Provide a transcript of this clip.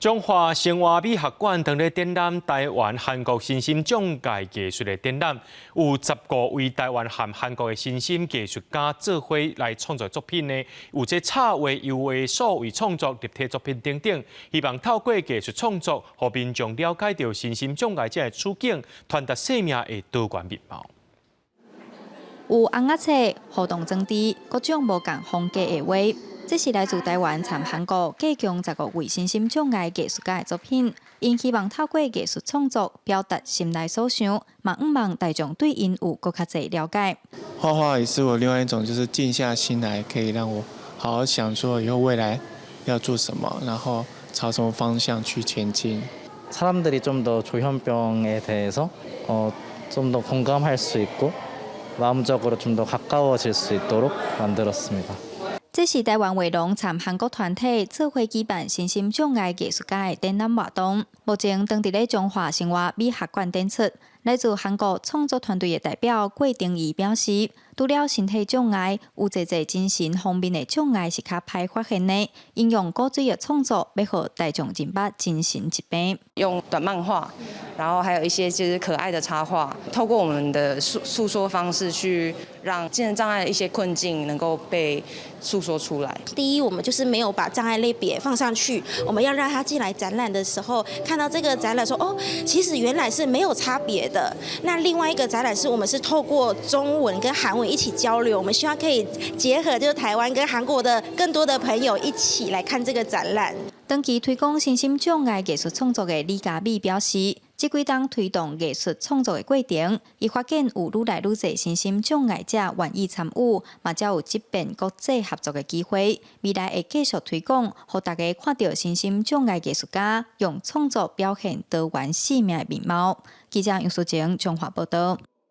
彰化生活美學館當咧展覽台灣韓國身心障礙藝術的展覽，有15位台灣和韓國的身心藝術家做伙來創作作品呢，有這插畫、油畫、數位創作、立體作品等等，希望透過藝術創作，予民眾了解著身心障礙者的處境，傳達生命的多元面貌。有尪仔冊、互動裝置，各種無仝風格的畫。這是來自台灣參韓國計共15位身心障礙藝術家的作品，𪜶希望透過藝術創作表達心內所想，嘛向望大眾對𪜶有閣較濟了解。畫畫也是我另外一種，就是靜下心來，可以讓我好好想說以後未來要做什麼，然後朝什麼方向去前進。 사람들이 좀 더 조현병에 대해서 좀 더 공감할 수 있고 마음적으로 좀 더 가까워질 수 있도록 만들었습니다. 這是台灣畫廊參韓國團體做伙舉辦身心障礙藝術家的展覽活動。目前當佇咧彰化生活美學館展出。來自韓國創作團隊的代表郭定儀表示，除了身體障礙，有濟濟精神方面的障礙是較歹發現的。𪜶用古錐的創作，欲予大眾認捌精神疾病。用短漫畫，然後還有一些就是可愛的插畫，透過我們的訴說方式，去讓精神障礙的一些困境能夠被訴說出來。第一，我們就是沒有把障礙類別放上去，我們要讓他進來展覽的時候，看到這個展覽說，哦，其實原來是沒有差別的。那另外一個展覽是我們是透過中文跟韓文一起交流，我們希望可以結合就是台灣跟韓國的更多的朋友一起來看這個展覽。長期推廣身心障礙藝術創作的李嘉美表示，這幾冬推動藝術創作的過程，伊發現有愈來愈濟身心障礙者願意參與，嘛才有這遍國際合作的機會。未來會繼續推廣，予大家看著身心障礙藝術家用創作表現多元生命的面貌。記者楊淑靜彰化報道。